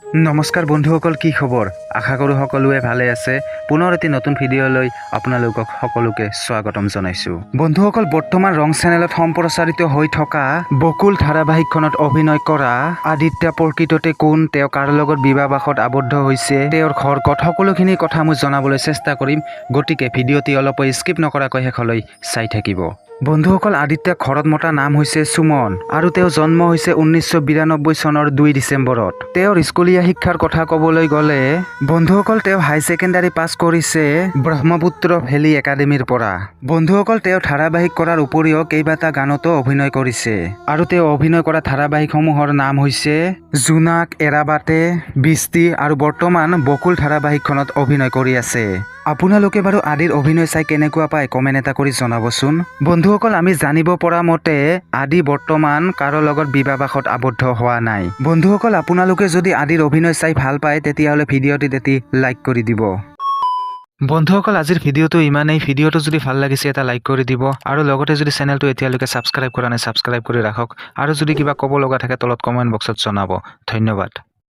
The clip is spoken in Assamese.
নমস্কাৰ বন্ধুসকল, কি খবৰ? আশা কৰোঁ সকলোৱে ভালে আছে। পুনৰ এটি নতুন ভিডিঅ'লৈ আপোনালোকক সকলোকে স্বাগতম জনাইছোঁ। বন্ধুসকল, বৰ্তমান ৰং চেনেলত সম্প্ৰচাৰিত হৈ থকা বকুল ধাৰাবাহিকখনত অভিনয় কৰা আদিত্য প্ৰকৃততে কোন, তেওঁ কাৰ লগত বিবাহপাশত আবদ্ধ হৈছে, তেওঁৰ ঘৰ ক'ত, সকলোখিনি কথা মই জনাবলৈ চেষ্টা কৰিম। গতিকে ভিডিঅ'টি অলপো স্কিপ নকৰাকৈ শেষলৈ চাই থাকিব। বন্ধুসকল, আদিত্যক ঘৰত মতা নাম হৈছে সুমন আৰু তেওঁ জন্ম হৈছে 1992 চনৰ 2 ডিচেম্বৰত। তেওঁৰ স্কুলীয়া শিক্ষাৰ কথা ক'বলৈ গ'লে বন্ধুসকল, তেওঁ হাই ছেকেণ্ডাৰী পাছ কৰিছে ব্ৰহ্মপুত্ৰ ভেলী একাডেমীৰ পৰা। বন্ধুসকল, তেওঁ ধাৰাবাহিক কৰাৰ উপৰিও কেইবাটা গানতো অভিনয় কৰিছে আৰু তেওঁ অভিনয় কৰা ধাৰাবাহিকসমূহৰ নাম হৈছে জোনাক, এৰাবাটে, বৃষ্টি আৰু বৰ্তমান বকুল ধাৰাবাহিকখনত অভিনয় কৰি আছে। আপোনালোকে বাৰু আদিৰ অভিনয় চাই কেনেকুৱা পায়, কমেণ্ট এটা কৰি জনাবচোন। বন্ধুসকল, আমি জানিব পৰা মতে আদি বৰ্তমান কাৰো লগত বিবাহপাশত আবদ্ধ হোৱা নাই। বন্ধুসকল, আপোনালোকে যদি আদিৰ অভিনয় চাই ভাল পায়, তেতিয়াহ'লে ভিডিঅ'টিত এটি লাইক কৰি দিব। বন্ধুসকল, আজিৰ ভিডিঅ'টো ইমানেই। ভিডিঅ'টো যদি ভাল লাগিছে, এটা লাইক কৰি দিব আৰু লগতে যদি চেনেলটো এতিয়ালৈকে ছাবস্ক্ৰাইব কৰা নাই, ছাবস্ক্ৰাইব কৰি ৰাখক আৰু যদি কিবা ক'ব লগা থাকে, তলত কমেণ্ট বক্সত জনাব। ধন্যবাদ।